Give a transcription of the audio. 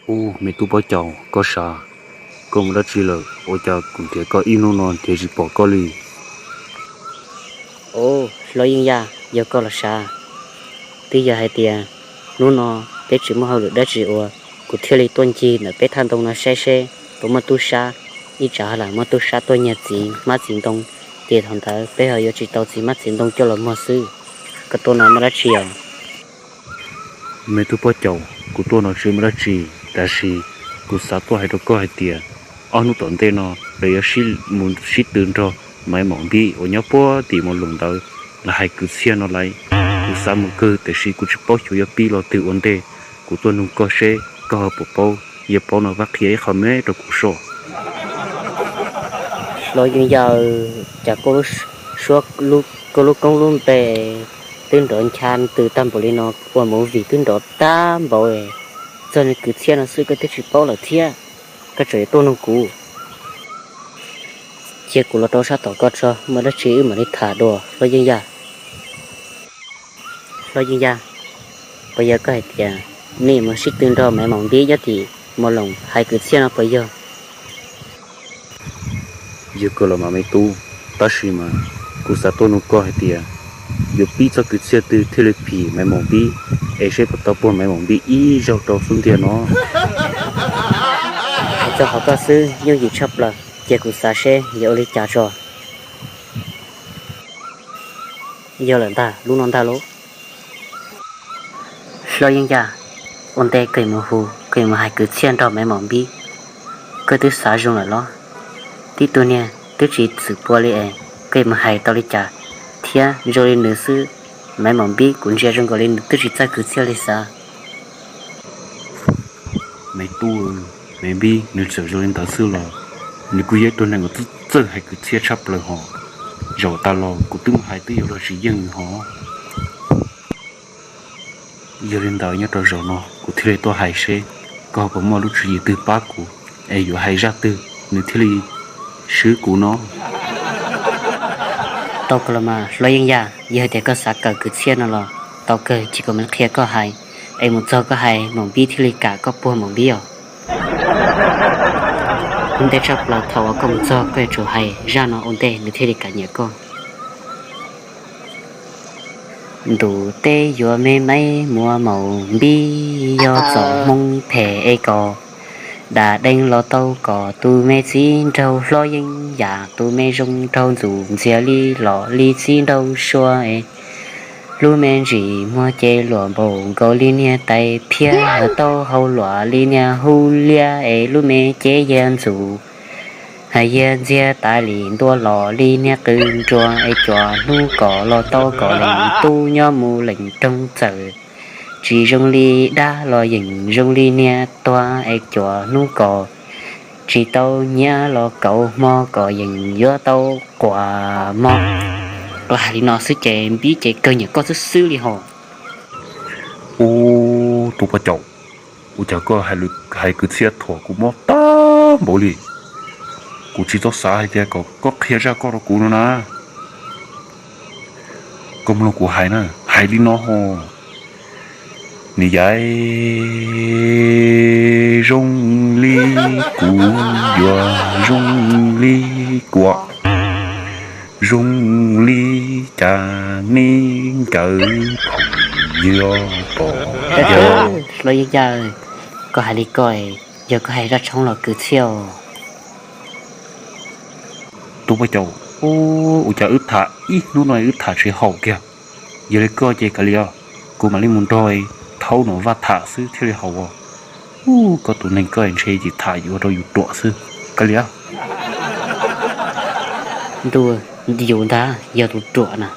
Ub, me tub Pob Caus, koj sav, koj mus dab tsi lawm? Ua cas kuv nrhiav koj ib hnub no nrhiav tsis pom koj li? Ub, Hlob Yeej Yaj, yog koj los sav. Twb yog hais tias hnub no peb tsis muaj hauj lwm dab tsi ua, kuv thiaj li tuaj ncig ntawm peb thaj ntoo no saib seb puas muaj tub sab, ib tsam lam muaj tub sab tuaj nyiag txiv hmab txiv ntoo, ces thaum ntawd peb ho yuav tsis tau txiv hmab txiv ntoo coj los muag xwb. Koj tuaj no muaj dab tsi os? Me tub Pob Caus, kuv tuaj no tsis muaj dab tsi, tab sis kuv xav tuaj hais rau koj hais tias ob hnub tom ntej no lawv yuav mus sib tw nrog Maiv Maum Npib uas nyob puag tim Mos Loos ntawd los hais kwv txhiaj no lawm. Kuv xav mus kawg tiam sis kuv tsis paub xyov yuav pib los twg ua ntej. Kuv tuaj nug koj seb koj ho puas paub, yog paub no pab qhia ib qho me rau kuv soj. Hlob Yeej Yaj, cas koj lub koob lub npe twb nrov ncha ntws tag npaum li no, ua movie twb nrov tag npaum, txog nws kwv txhiaj no xwb koj twb tsis paub lawm thiab, koj tseem yuav tuaj nug kuv. Cia kuv los rau sab tom koj tso, muaj dab tsi wb mam li tham dua Hlob Yeej Yaj. Hlob Yeej Yaj, puas yog koj hais tias nej mus sib tw nrog Maiv Maum Npib nyob tim Mos Loos hais kwv txhiaj no puas yog? Yog kawg los mas me tub, tab sis mas kuv xav tuaj nug koj hais tias yuav pib txoj kwv txhiaj twg thiaj li phim Maiv Maum Npib, es seb puas tau puag Maiv Maum Npib ib zaug rau xub ntiag no. Hais txog qhov koj xwb yooj yim tshaj plaws, cia kuv xav seb yuav ua li cas tso. Yog lawm ntag, lub no ntag lauj. Hlob Yeej Yaj, ua ntej koj yuav mus hu, koj yuav mus hais kwv txhiaj nrog Maiv Maum Npib, koj twb xav zoo lawm los? Tib tug niag twb tsis txwm pua li es koj yuav mus hais tau li cas? Thiab zoo li nws xwb, Maiv Maum Npib kuv ntsia zoo nkaus li nws twb tsis txawj kwv txhiaj li xav. Me tub, Maiv Npib nws txawm zoo li ntawd xwb los nws kuj yog ib tug neeg uas txawj hais kwv txhiaj tshaj plaws hos. Zaum tas los kuv twb mus hais twb yuav luag tsis yeej nws hos. Yog li ntawd nyob rau zaum no kuv thiaj li tuaj hais seb koj puas muaj lub tswv yim twg pab kuv, es yuav hais zaj twg nws thiaj li swb kuv no. Tau kawg los mas Hlob Yeej Yaj, yog hais tias koj xav kawm kwv txhiaj no los tau kawg, cia kuv mam li qhia koj hais, es mus txog koj hais Maum Npib thiaj li kam koj puag Maum Npib os. Ua ntej tshaj plaws thaum uas koj mus txog koj yuav tsum hais zaj no ua ntej nws thiaj li kam nyiam koj. Ntuj teb yuav me Maiv Muas Maum Npib, yog txom Hmoob phem es kom dam dees los tau kom tus me txiv nraug Hlob Yeej Yaj, tus me zoo nraug ntxum ntxiag li los li txiv nraug sua es lub me ntsis muag ces luam npaum nkaus li niag tais phiab, taub hau luam li niag hub liab es lub me cev yiag ntxum, yiag ntxiag tas li ntua los li niag qws nruas es cuam hnub kom los tau kom leej tub nyob mus leej roog txawm, tsis zoo li dab los yeej zoo li niag tuag es cuam hnub kom tsis tau nyiaj los kaum hmo kom yeej yuav tau quas mog. Koj hais li no xwb ces Npib ces kawg nyiam koj xwb xwb li hos. Ub, tub Pob Caus, ua cas koj hais kwv txhiaj thuam kuv mob tag npaum li. Kuv tsis tau xav hais tias kom koj qhia zaj koj rau kuv no na. Koj mloog kuv hais na, hais li no hos. Niam yais, zoo li kuv yuav zoo li kuam, zoo li cas neb nkawd phoom ywg pom yawg. Hlob Yeej Yaj, koj hais li ko, yog koj hais zaj tshoob los kwv txhiaj os. Tub Pob Caus, ua cas wb tham ib hnub no wb tham tsis haum kiag. Yog li koj ces kav liam, kuv mam li mus nrog Thaub Nom Vaj tham xwb thiaj li haum os. Ub, koj tus neeg koj ntshe tsis tham yuav rau yus ruam xwb. Kav liam. Ntuj, yus ntag yog tus ruam na.